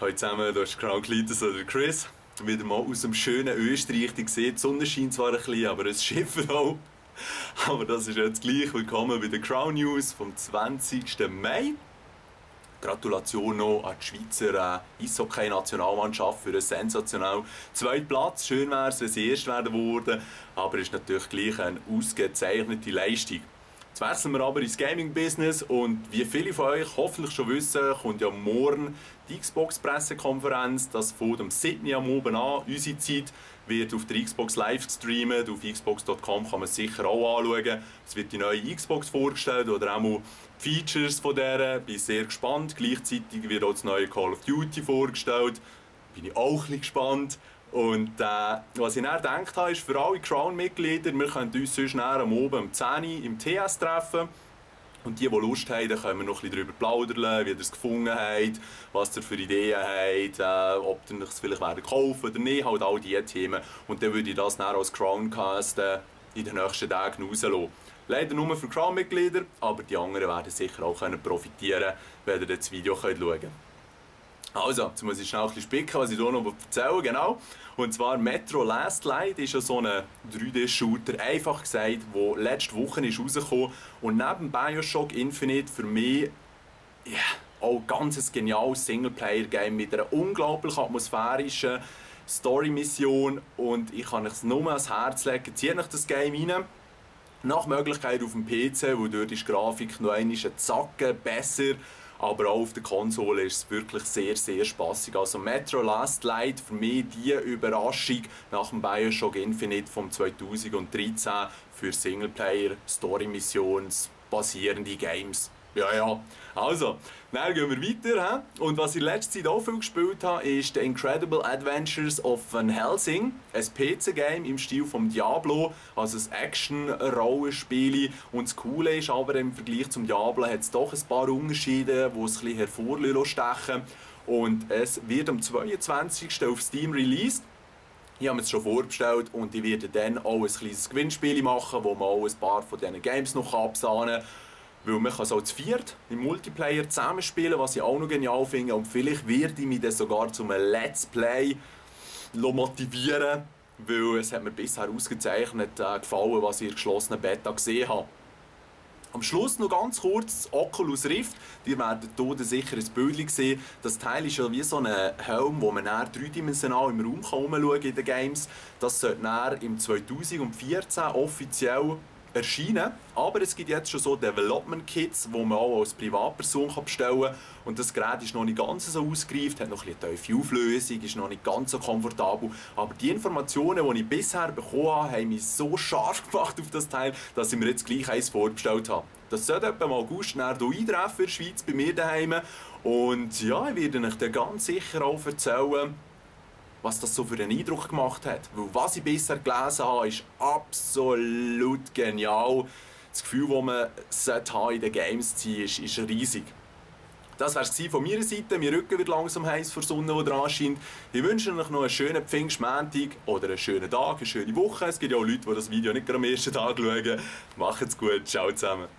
Hallo zusammen, hier ist Crown Cletus oder Chris. Wieder mal aus dem schönen Österreich. Ihr seht, die Sonne scheint zwar ein bisschen, aber es schifft auch. Aber das ist jetzt gleich. Willkommen bei den Crown News vom 20. Mai. Gratulation noch an die Schweizer Eishockey-Nationalmannschaft für einen sensationellen zweiten Platz. Schön wäre es, wenn sie erst werden würden, aber es ist natürlich gleich eine ausgezeichnete Leistung. Jetzt wechseln wir aber ins Gaming-Business und wie viele von euch hoffentlich schon wissen, kommt ja morgen die Xbox-Pressekonferenz. Das fängt am 7. am Abend an. Unsere Zeit wird auf der Xbox live gestreamt. Auf xbox.com kann man es sicher auch anschauen. Es wird die neue Xbox vorgestellt oder auch mal die Features von der. Bin sehr gespannt. Gleichzeitig wird auch das neue Call of Duty vorgestellt. Bin ich auch ein bisschen gespannt. Und was ich dann gedacht habe, ist für alle Crown-Mitglieder, wir können uns sonst am Abend um 10 Uhr im TS treffen. Und die Lust haben, dann können wir noch ein bisschen darüber plaudern, wie ihr es gefunden habt, was ihr für Ideen habt, ob ihr es vielleicht kaufen oder nicht, halt all diese Themen. Und dann würde ich das dann als Crowncast in den nächsten Tagen rauslassen. Leider nur für Crown-Mitglieder, aber die anderen werden sicher auch profitieren, wenn ihr das Video schauen könnt. Also, jetzt muss ich schnell ein bisschen spicken, was ich hier noch erzählen genau. Und zwar Metro Last Light ist ja so ein 3D-Shooter, einfach gesagt, der letzte Woche ist rausgekommen. Und neben Bioshock Infinite für mich auch ganz ein geniales Singleplayer-Game mit einer unglaublich atmosphärischen Story-Mission. Und ich kann es nur ans Herz legen, zieht euch das Game rein. Nach Möglichkeit auf dem PC, wo dort ist die Grafik noch einmal einen Zacken besser. Aber auch auf der Konsole ist es wirklich sehr, sehr spaßig. Also Metro Last Light für mich die Überraschung nach dem Bioshock Infinite vom 2013 für Singleplayer, Story-Missions, basierende Games. Ja. Also, dann gehen wir weiter. Und was ich in letzter Zeit auch viel gespielt habe, ist The Incredible Adventures of Van Helsing. Ein PC-Game im Stil vom Diablo, also ein Action-Rollenspiel. Und das Coole ist aber, im Vergleich zum Diablo hat es doch ein paar Unterschiede, die es ein bisschen hervorstechen. Und es wird am 22. auf Steam released. Ich habe es schon vorbestellt und ich werde dann auch ein kleines Gewinnspiel machen, wo man auch ein paar von diesen Games noch absahnen kann. Weil man kann so zu viert im Multiplayer zusammenspielen, was ich auch noch genial finde. Und vielleicht werde ich mich dann sogar zu einem Let's Play motivieren, weil es hat mir bisher ausgezeichnet gefallen, was ich in der geschlossenen Beta gesehen habe. Am Schluss noch ganz kurz das Oculus Rift. Ihr werdet hier sicher ein Bild sehen. Das Teil ist ja wie so ein Helm, wo man dreidimensional im Raum herumschauen kann in den Games. Das sollte dann im 2014 offiziell erscheinen. Aber es gibt jetzt schon so Development Kits, die man auch als Privatperson bestellen kann. Und das Gerät ist noch nicht ganz so ausgereift, hat noch ein bisschen tiefe Auflösung, ist noch nicht ganz so komfortabel. Aber die Informationen, die ich bisher bekommen habe, haben mich so scharf gemacht auf das Teil, dass ich mir jetzt gleich eins vorbestellt habe. Das sollte etwa im August hier eintreffen in der Schweiz, bei mir daheim. Und ja, ich werde euch dann ganz sicher auch erzählen, was das so für einen Eindruck gemacht hat. Weil was ich bisher gelesen habe, ist absolut genial. Das Gefühl, das man in den Games ziehen sollte, ist riesig. Das war es von meiner Seite. Mein Rücken wird langsam heiß vor der Sonne, die dran scheint. Ich wünsche euch noch einen schönen Pfingstmontag oder einen schönen Tag, eine schöne Woche. Es gibt ja auch Leute, die das Video nicht am ersten Tag schauen. Macht's gut. Ciao zusammen.